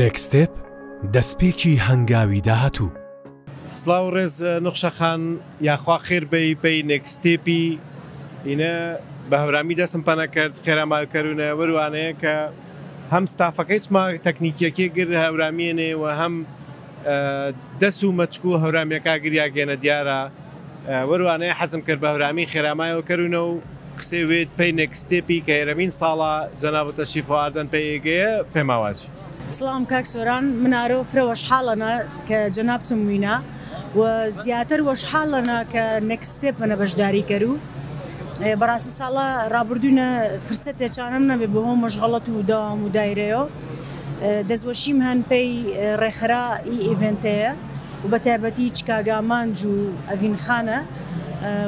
نێکستێپ، دەستپێکی هەنگاوی داهاتوو. سڵاو ڕێز نوخشە خان یاخوا خێر بێی پەی نێکستێپی ئینە بە هەورامی دەسم پەنە کرد خێرا ماکەرونە وەروانەیە کە هەم ستافەکەیچ ما تەکنیکیەکێ گر هەورامیەنێ و هەم دەس و مەچک و هەورامیەکا گریاگێنە دیارە وەروانەیە حەزم کرد بە هەورامی خێرامایەوە کەرونە و قسەی وێت پەی نێکستێپی کە هێرەمین ساڵە جەناب تەشریف ئاردەن پەی ئێگەیە پێماواجی. سڵام کاک سۆران من ئارۆ فرە وەشحاڵەنە کە جەنابتم وینە و زیاتر وەشحاڵەنە کە نێکستێپ منە بەشداری کەرو بەڕاستی ساڵە ڕابردوینە فرسەتێ چانەم نەبێ بۆ هۆ مەشغەڵەت و دەوام و دایرەیۆ دەستوەشیم هەن پەی ڕێکخەرا ئی ئیڤێنتەیە و بە تایبەتی چکاگ ئامانج و ئەڤین خانە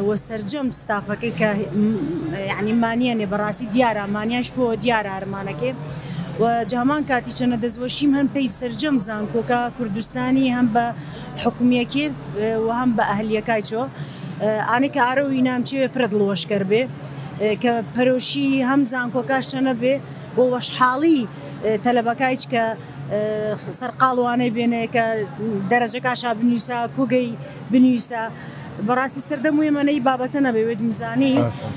و سەرجەم ستافەکەی کە یعنی مانیەنێ بەڕاستی دیارە مانیاش بۆ دیارە هەرمانەکەی و جامان کاتی چەنە دەستوەشیم هەن پێی سەرجەم زانکۆکە کوردستانی هەم بە حکومیەکێ و هەم بە ئەهلیەکای چۆ ئانێ کە ئارە وینام چێ فرە دڵوەشکەر بێ کە پەرۆشی هەم زانکۆکاش چەنە بێ بۆ وەشحاڵی تەلەبەکایچ کە سەرقاڵ وانەی بێنێ کە دەرەجەکاشا بنویسا کوگەی بنویسا بەڕاستی سەردەم و ئێمە نەی بابەتە نەبێ وێت مزانی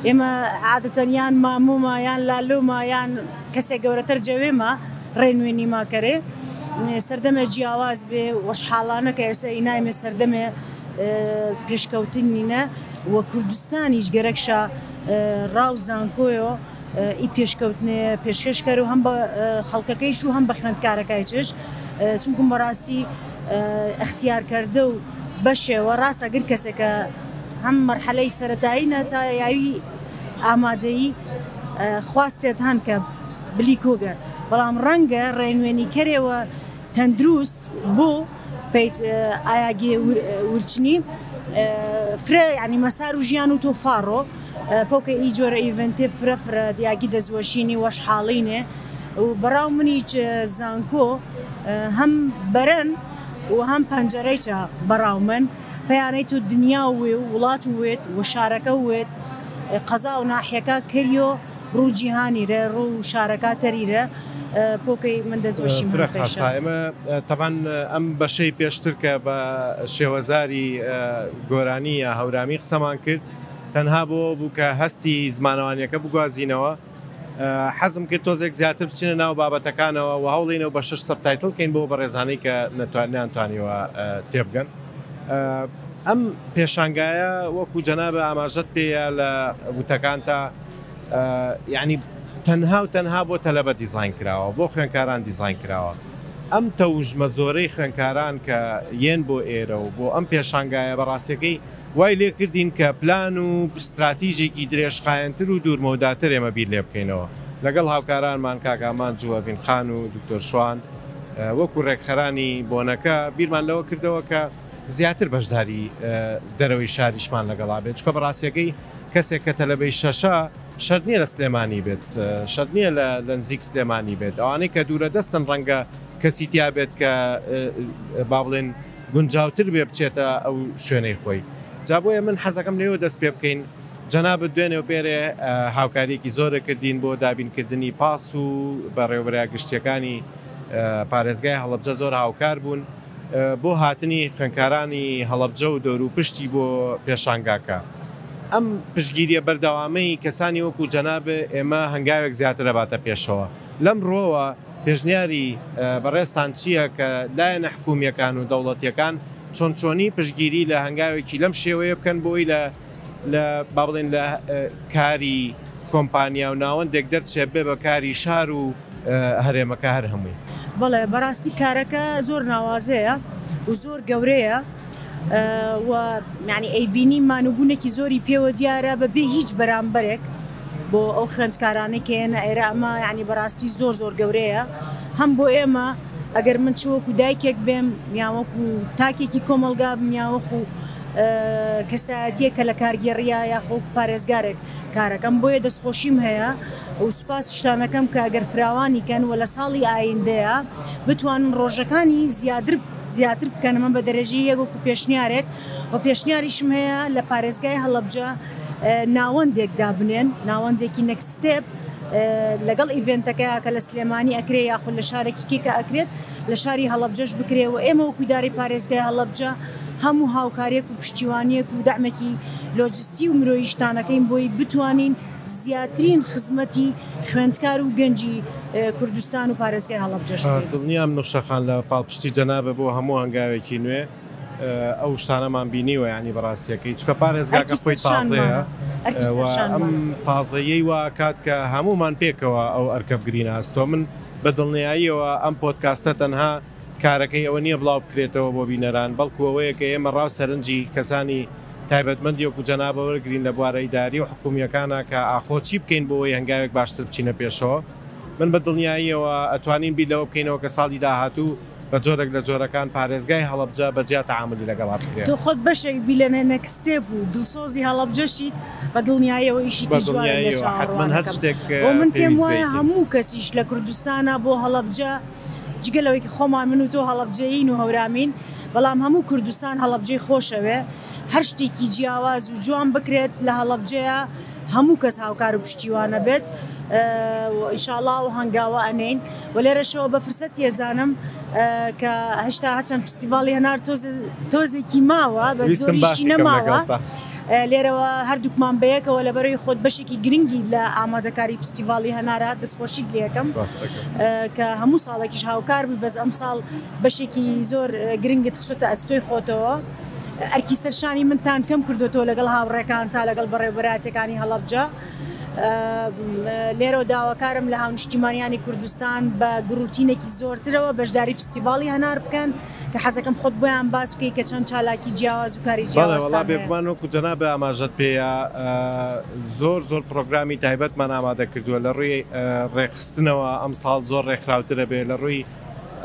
ئێمە عادەتەن یان مامۆما یان لالۆما یان کەسێک گەورەتر جەوێمە ڕێنوێنی ما کەرێ سەردەمێ جیاواز بێ وەشحاڵانە کە ئێستا ئینایمێ سەردەمێ پێشکەوتن نینە و کوردستانیش گەرەکشە ڕاو زانکۆیۆ ئی پێشکەوتنێ پێشکەش کەر و هەم بە خەڵکەکەیش و هەم بە خوێندکارەکایچش چونکم بەڕاستی ئەختیار کردە و بەشێوە ڕاستە گر کەسێکە هەم مەرحەلەی سەرەتایی نە تا یاوی ئامادەیی خواستێت هەن کە بلی کۆگە بەڵام ڕەنگە ڕێنوێنی کەرێوە تەندروست بۆ پەیت ئایاگێ ورچنی فرە یعنی مەسار و ژیان و تۆ فاڕۆ پۆکە ئی جۆرە ئیڤنتێ فرە فرە دیاگی دەستوەشینی وەشحاڵینێ و بەڕاو منیچ زانکۆ هەم بەرەن و هەم پەنجەرەیچە بەڕاو من پەیانەی تو دنیا وێ و وڵات وێت و شارەکە وێت قەزا و ناحیەکە کریۆ ڕوو جیهانی رێ ڕوو شارەکە تەری رێ پۆکەی من دەستوەشیم فرە خاسە ئێمە تەبعەن ئەم بەشەی پێشتر کە بە شێوەزاری گۆرانی یا هەورامی قسەمان کرد تەنها بۆ بوو کە هەستی زمانەوانیەکە بگوازینەوە حەزم کرد تۆزێک زیاتر بچینە ناو بابەتەکانەوە و هەوڵینەوە بە شش subtitle کەین بۆ بەڕێزانەی کە نەیانتوانیوە تێبگەن. ئەم پێشانگایە وەکو جەنابە ئاماژەت پێیە لە وتەکانتا یعنی تەنها و تەنها بۆ تەلەبە دیزاین کراوە، بۆ خوێنکاران دیزاین کراوە. ئەم تەوژمە زۆرەی خوێنکاران کە یەن بۆ ئێرە و بۆ ئەم پێشانگایە بەڕاستیەکەی وای لێکردین کە پلان و ستراتیژێکی درێژخایەنتر و دوورمەوداتر ئێمە بیر لێ بکەینەوە لەگەڵ هاوکارانمان کاک ئامانج و ئەڤین خان و دکتۆر شوان وەکو رێکخەرانی بۆنەکە بیرمان لەوە کردەوە کە زیاتر بەشداری دەرەوەی شاریشمان لەگەڵا بێت چونکە بەڕاستیەکەی کەسێک کە تەلەبەی شەشە شەرت نییە لە سلێمانی بێت شەرت نییە لە نزیک سلێمانی بێت ئەوانەی کە دوورە دەستن ڕەنگە کەسی تیا بێت کە با بڵێن گونجاوتر بێ بچێتە ئەو شوێنەی خۆی جا بۆیە من حەزەکەم لێوە دەست پێ بکەین جەنابت دوێنێ و پێرێ هاوکاریەکی زۆرە کردین بۆ دابینکردنی پاس و بەڕێوەبەرە گشتیەکانی پارێزگای هەڵەبجە زۆر هاوکار بوون بۆ هاتنی خوێندکارانی هەڵەبجە و دەوروپشتی بۆ پێشانگاکە. ئەم پشتگیریە بەردەوامەی کەسانی وەکو جەناب ئێمە هەنگاوێک زیاتر ئەباتە پێشەوە. لەم ڕووەوە پێشنیاری بەڕێزتان چییە کە لایەنە حکوومییەکان و دەوڵەتییەکان چۆن چۆنی پشتگیری لە هەنگاوێکی لەم شێوەیە بکەن بۆ ئەوەی لە لە با بڵێین لە کاری کۆمپانیا و ناوەندێک دەرچێت بێ بە کاری شار و هەرێمەکە هەر هەمووی؟ بەڵێ بەڕاستی کارەکە زۆر ناوازەیە و زۆر گەورەیە و یانی ئەیبینی مانوبوونێکی زۆری پێوە دیارە بە بێ هیچ بەرامبەرێک بۆ ئەو خوێندکارانەی کە یەنە ئێرە ئەمە یانی بەڕاستی زۆر زۆر گەورەیە هەم بۆ ئێمە ئەگەر من چ وەکو دایکێک بێم یان وەکو تاکێکی کۆمەڵگا بم یان وەکو کەسایەتیەک کە لە کارگێڕیە یاخۆ وەکو پارێزگارێک کارەکەم بۆیە دەستخۆشیم هەیە و سوپاسیشتان ئەکەم کە ئەگەر فراوانی کەن و لە ساڵی ئایندەیە بتوانن ڕۆژەکانی زیادر زیاتر بکەن من بە دەرەجەی یەک وەکو پێشنیارێک و پێشنیاریشم هەیە لە پارێزگای هەڵەبجە ناوەندێک دابنێن ناوەندێکی نەکستێپ. لەگەڵ event ەکەیا کە لە سلێمانی ئەکرێ یاخود لە شارێکی کیکە ئەکرێت لە شاری هەڵەبجەش بکرێ و ئێمە وەکو ئیدارەی پارێزگای هەڵەبجە هەموو هاوکاریەک و پشتیوانیەک و دەعمێکی لۆجستی و مرۆییشتان ئەکەین بۆی بتوانین زیاترین خزمەتی خوێندکار و گەنجی کوردستان و پارێزگای هەڵەبجەش بکەین. دڵنیام نوخشە خان لە پاڵپشتی جەنابت بۆ هەموو هەنگاوێکی نوێ ئەو شتانەمان بینیوە یانی بەڕاستیەکەی چونکە پارێزگاکە ئەرکی خۆی تازەیە سەرشانمانە ئەرکی و ئەم سەرشانمانە. تازەییەی وا ئەکات کە هەموومان پێکەوە ئەو ئەرکە بگرینە ئەستۆ من بە دڵنیاییەوە ئەم پۆدکاستە تەنها کارەکەی ئەوە نییە بڵاو بکرێتەوە بۆ بینەران بەڵکو ئەوەیە کە ئێمە ڕاو سەرنجی کەسانی تایبەتمەندی وەکو جەنابە وەرگرین لە بوارە ئیداری و حکومییەکانا کە ئاخۆ چی بکەین بۆ ئەوەی هەنگاوێک باشتر بچینە پێشەوە. من بە دڵنیاییەوە ئەتوانین بیر لەوە بکەینەوە کە ساڵی داهاتوو بە جۆرێک لە جۆرەکان پارێزگای هەڵەبجە بە جیا تەعامولی لەگەڵا بکرێ. تۆ خۆت بەشێک بی لە Next Step و دڵسۆزی هەڵەبجەشیت، بە دڵنیاییەوە بە ئیشیکی جوانت لە دڵنیاییەوە حەتمەن هەر چاوەڕوانەکەم شتێک و من پێم پێویست وایە بێ ئەیکەین. هەموو کەسیش لە کوردستانا بۆ هەڵەبجە جگە لەوەی کە خۆمان من و تۆ هەڵەبجەیین و هەورامین بەڵام هەموو کوردستان هەڵەبجەی خۆشەوێ هەر شتێکی جیاواز و جوان بکرێت لە هەڵەبجەیە هەموو کەس هاوکار و پشتیوانە بێت و ئینشاڵا ئەو هەنگاوە ئەنێین و لێرەشەوە بە فرسەتی ئەزانم کە هێشتا هەچەند فستیڤاڵی هەنار تۆزێکی ماوە بە ویستم زۆریشی باسی کەم نەماوە لەگەڵتا. لێرەوە هەردووکمان بەیەکەوە لەبەرەی خۆت بەشێکی گرنگی لە ئامادەکاری فستیڤاڵی هەنارە دەستخۆشیت لێکەم سپاستەکەم. کە هەموو ساڵێکیش هاوکار بووی بەس ئەمساڵ بەشێکی زۆر گرنگت خستۆتە ئەستۆی خۆتەوە. ئەرکی سەرشانی منتان کەم کردۆتەوە لەگەڵ هاوڕێکانتا لەگەڵ بەڕێوبەراتیەکانی هەڵەبجە. لێرەوە داواکارم لە هاونیشتیمانیانی کوردستان بە گڕوتینێکی زۆرترەوە بەشداری فستیڤاڵی هەنار بکەن کە حەزەکەم خۆت بۆیان باس بکەی کە چەند چالاکی جیاواز و کاری بەڵێ وەڵا جیاوازتان هەیە. بێگومان وەکو جەنابت ئاماژەت پێیا زۆر زۆر پڕۆگرامی تایبەتمان ئامادە کردووە لە ڕووی ڕێکخستنەوە ئەمساڵ زۆر ڕێکخراوترە بێ لە ڕووی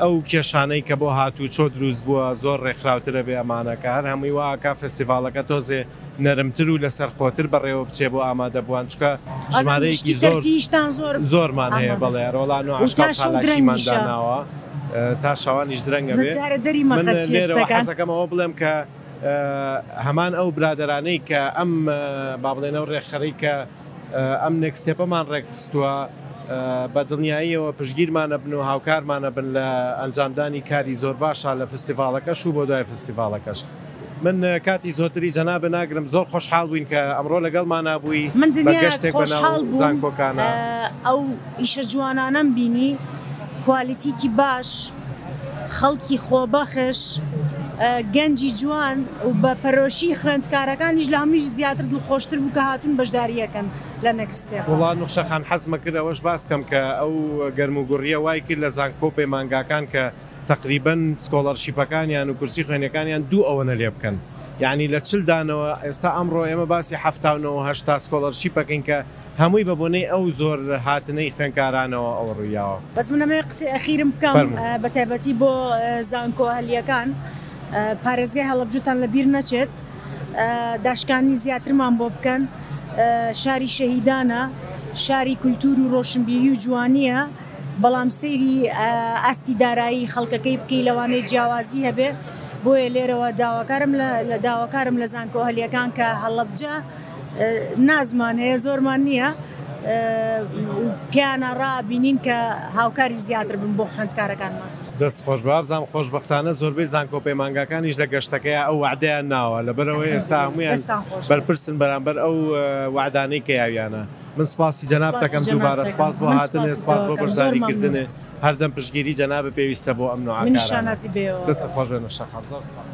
ئەو کێشانەی کە بۆ هاتووچۆ دروست بووە زۆر ڕێکخراوترە بێ ئەمانە کە هەر هەمووی وا ئەکا فستیڤاڵەکە تۆزێ نەرمتر و لەسەرخۆتر بەڕێوە بچێ بۆ ئامادەبووان چونکە ئازان ژمارەیەکی شتی زۆر تەرفیهیشتان زۆر زۆرمان هەیە ئامادە بەڵێ ئەرۆڵا نوع و ئەشکاڵ تا شەو چالاکیمان درەنگیشە. داناوە تا شەوانیش درەنگە بەس بێ جارێ دەری من مەخە لێرەوە چێشتەکان. حەزەکەم ئەوە بڵێم کە هەمان ئەو برادەرانەی کە ئەم با بڵێن ئەو ڕێکخەرەی کە ئەم Next Step ەمان ڕێکخستووە بە دڵنیاییەوە پشتگیرمانە بن و هاوکارمانە بن لە ئەنجامدانی کاری زۆر باشە لە فستیڤاڵەکەش و بۆ دوای فستیڤاڵەکەش. من کاتی زۆرتری جەنابت ناگرم زۆر خۆشحاڵ بووین کە ئەمڕۆ لەگەڵمانا بووی من بە دنیایەک گەشتێک بە ناو خۆشحاڵ بووم زانکۆکانا. ئەو ئیشە جوانانەم بینی کوالیتیکی باش خەڵکی خۆبەخش گەنجی جوان و بە پەرۆشی خوێندکارەکانیش لە هەموویش زیاتر دڵخۆشتر بوو کە هاتوون بەشدارییەکەن لە Next Step. وەڵا نوخشە خان حەزمە کرد ئەوەش باس کەم کە ئەو گەرموگوڕیە وای کرد لە زانکۆ و پەیمانگاکان کە تەقریبەن scholarship ەکانیان و کورسی خوێنیەکانیان دوو ئەوەنە لێ بکەن یانی لە 40 دانەوە ئێستا ئەمڕۆ ئێمە باسی 79 و 80 scholarship ئەکەین کە هەمووی بە بۆنەی ئەو زۆر هاتنەی خوێنکارانەوە ئەوە ڕوویاوە. بەس من ئەمەوێ قسەی ئەخیرم بکەم فەرموو. بە تایبەتی بۆ زانکۆ ئەهلیەکان پارێزگای هەڵەبجەتان لە بیر نەچێت داشکانی زیاترمان بۆ بکەن شاری شەهیدانە شاری کولتوور و ڕۆشنبیری و جوانیە بەڵام سەیری ئاستی دارایی خەڵکەکەی بکەی لەوانەیە جیاوازی هەبێ بۆیە لێرەوە داواکارم لە داواکارم لە زانکۆ ئەهلیەکان کە هەڵەبجە نازمان هەیە زۆرمان نییە پیانە ڕابینین کە هاوکاری زیاتر بن بۆ خوێندکارەکانمان. دەست خۆش وابزانم خۆشبەختانە زۆربەی زانکۆ پەیمانگاکانیش لە گەشتەکەیا ئەو وەعدەیان ناوە لەبەرئەوەی ئێستا هەموویان دەستان خۆش بێت. بەرپرسن بەرامبەر ئەو وەعدانەی کە یاویانە. من سپاسی جەنابت سپاسی دەکەم جەنابت دووبارە دەکەم. سپاس بۆ من هاتنێ سپاسی تۆ سپاس بۆ ئەکەم. زۆر بەشداری مەمنون. کردنێ هەردەم پشتگیری جەنابت پێویستە بۆ ئەم نوعە منیش کارانە. شانازی بەیەوە دەستت ئەکەم. خۆش بێ نوشە خان زۆر سپاس.